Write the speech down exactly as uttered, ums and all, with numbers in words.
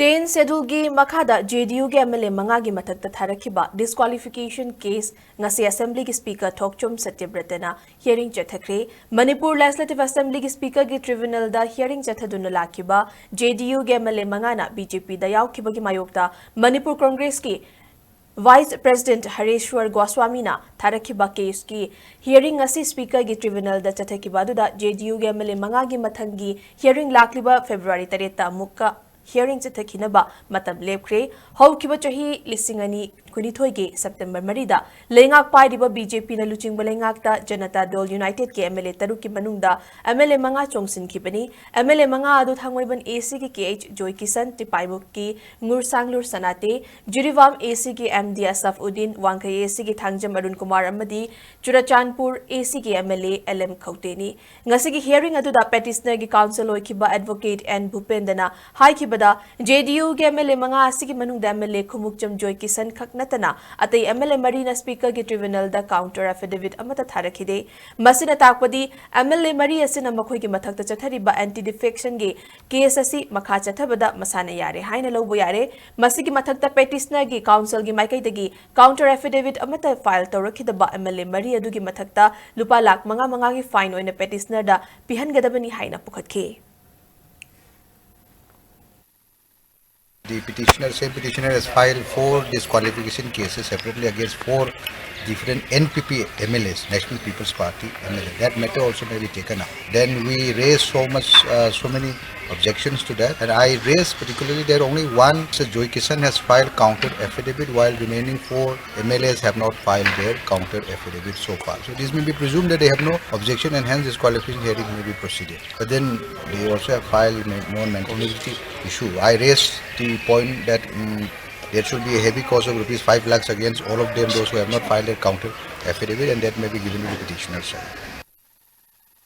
Ten Schedule ꯒꯤ ꯃꯈꯥꯗ J D U ꯒꯤ M L A ꯃꯉꯥꯒꯤ ꯃꯊꯛꯇ ꯊꯥꯔꯛꯈꯤꯕ disqualification case ꯉꯁꯤ Assembly ꯒꯤ Speaker ꯊꯣꯛꯆꯣꯝ ꯁꯇ꯭ꯌꯕ꯭ꯔꯇꯅ hearing ꯆꯠꯊꯈ꯭ꯔꯦ꯫ ꯃꯅꯤꯄꯨꯔ Legislative Assembly ꯒꯤ Speaker ꯒꯤ tribunal ꯗ hearing ꯆꯠꯊꯗꯨꯅ ꯂꯥꯛꯈꯤꯕ J D U ꯒꯤ M L A ꯃꯉꯥꯅ B J P ꯗ ꯌꯥꯎꯈꯤꯕꯒꯤ ꯃꯥꯌꯣꯛꯇ ꯃꯅꯤꯄꯨꯔ Congress ꯀꯤ Vice President ꯍꯔꯦꯁ꯭ꯋꯔ ꯒꯣꯁ꯭ꯋꯥꯃꯤꯅ ꯊꯥꯔꯛꯈꯤꯕ case ꯀꯤ hearing ꯉꯁꯤ Speaker ꯒꯤ tribunal ꯗ ꯆꯠꯊꯈꯤꯕ ꯑꯗꯨꯗ J D U ꯒꯤ M L A ꯃꯉꯥꯒꯤ ꯃꯊꯪꯒꯤ hearing ꯂꯥꯛꯂꯤꯕ February ꯇꯔꯦꯠꯇ ꯑꯃꯨꯛꯀ hearing ꯆꯠꯊꯈꯤꯅꯕ ꯃꯇꯝ ꯂꯦꯞꯈ꯭ꯔꯦ꯫ ꯍꯧꯈꯤꯕ ꯆꯍꯤ ꯂꯤꯁꯤꯡ ꯑꯅꯤ ꯀꯨꯟꯅꯤꯊꯣꯏꯒꯤ September ꯃꯔꯤꯗ ꯂꯩꯉꯥꯛ ꯄꯥꯏꯔꯤꯕ B J P ꯅ ꯂꯨꯆꯤꯡꯕ ꯂꯩꯉꯥꯛꯇ ꯖꯅꯇꯥ ꯗꯜ United ꯀꯤ M L A ꯇꯔꯨꯛꯀꯤ ꯃꯅꯨꯡꯗ M L A ꯃꯉꯥ ꯆꯣꯡꯁꯤꯟꯈꯤꯕꯅꯤ꯫ M L A ꯃꯉꯥ ꯑꯗꯨ ꯊꯥꯡꯃꯩꯕꯟ A C ꯒꯤ K H Joykishan, ꯇꯤꯄꯥꯏꯃꯨꯛꯀꯤ ꯉꯨꯔꯁꯥꯡꯂꯨꯔ ꯁꯅꯥꯇꯦ, Jiribam A C ꯒꯤ M D ꯑꯁꯐ ꯎꯗꯤꯟ, ꯋꯥꯡꯈꯩ A C ꯒꯤ ꯊꯥꯡꯖꯝ ꯑꯔꯨꯟ ꯀꯨꯃꯥꯔ ꯑꯃꯗꯤ ꯆꯨꯔꯆꯥꯟꯄꯨꯔ A C ꯒꯤ M L A L M ꯈꯧꯇꯦꯅꯤ꯫ ꯉꯁꯤꯒꯤ hearing ꯑꯗꯨꯗ petitioner ꯒꯤ counsel ꯑꯣꯏꯈꯤꯕ Advocate N ꯚꯨꯄꯦꯟꯗꯅ ꯍꯥꯏꯈꯤꯕꯗ, J D U ꯒꯤ M L A ꯃꯉꯥ ꯑꯁꯤꯒꯤ ꯃꯅꯨꯡꯗ M L A ꯈꯨꯃꯨꯛꯆꯝ ꯖꯣꯏꯀꯤꯁꯟ ꯈꯛ ꯅꯠꯇꯅ ꯑꯇꯩ M L A ꯃꯔꯤꯅ Speaker ꯒꯤ tribunal ꯗ counter affidavit ꯑꯃꯠꯇ ꯊꯥꯔꯛꯈꯤꯗꯦ꯫ ꯃꯁꯤꯅ ꯇꯥꯛꯄꯗꯤ M L A ꯃꯔꯤ ꯑꯁꯤꯅ ꯃꯈꯣꯏꯒꯤ ꯃꯊꯛꯇ ꯆꯠꯊꯔꯤꯕ anti defection ꯒꯤ case ꯑꯁꯤ ꯃꯈꯥ ꯆꯠꯊꯕꯗ ꯃꯁꯥꯅ ꯌꯥꯔꯦ ꯍꯥꯏꯅ ꯂꯧꯕ ꯌꯥꯔꯦ꯫ ꯃꯁꯤꯒꯤ ꯃꯊꯛꯇ petitioner ꯒꯤ counsel ꯒꯤ ꯃꯥꯏꯀꯩꯗꯒꯤ counter affidavit ꯑꯃꯠꯇ file ꯇꯧꯔꯛꯈꯤꯗꯕ M L A ꯃꯔꯤ ꯑꯗꯨꯒꯤ ꯃꯊꯛꯇ ꯂꯨꯄꯥ ꯂꯥꯈ ꯃꯉꯥ ꯃꯉꯥꯒꯤ fine ꯑꯣꯏꯅ petitioner ꯗ ꯄꯤꯍꯟꯒꯗꯕꯅꯤ ꯍꯥꯏꯅ ꯄꯨꯈꯠꯈꯤ꯫ The petitioner, same petitioner has filed four disqualification cases separately against four different N P P M L As, National People's Party M L A. That matter also may be taken up. Then we raised so much, uh, so many objections to that. And I raised particularly that only one, Mister Joy Kisan, has filed counter affidavit, while remaining four M L As have not filed their counter affidavit so far. So it is may be presumed that they have no objection and hence disqualification hearing may be proceeded. But then they also have filed ma-, non-maintainability issue. I raised the point that, mm, there should be a heavy cost of rupees five lakhs against all of them, those who have not filed a counter affidavit, and that may be given to the petitioner side.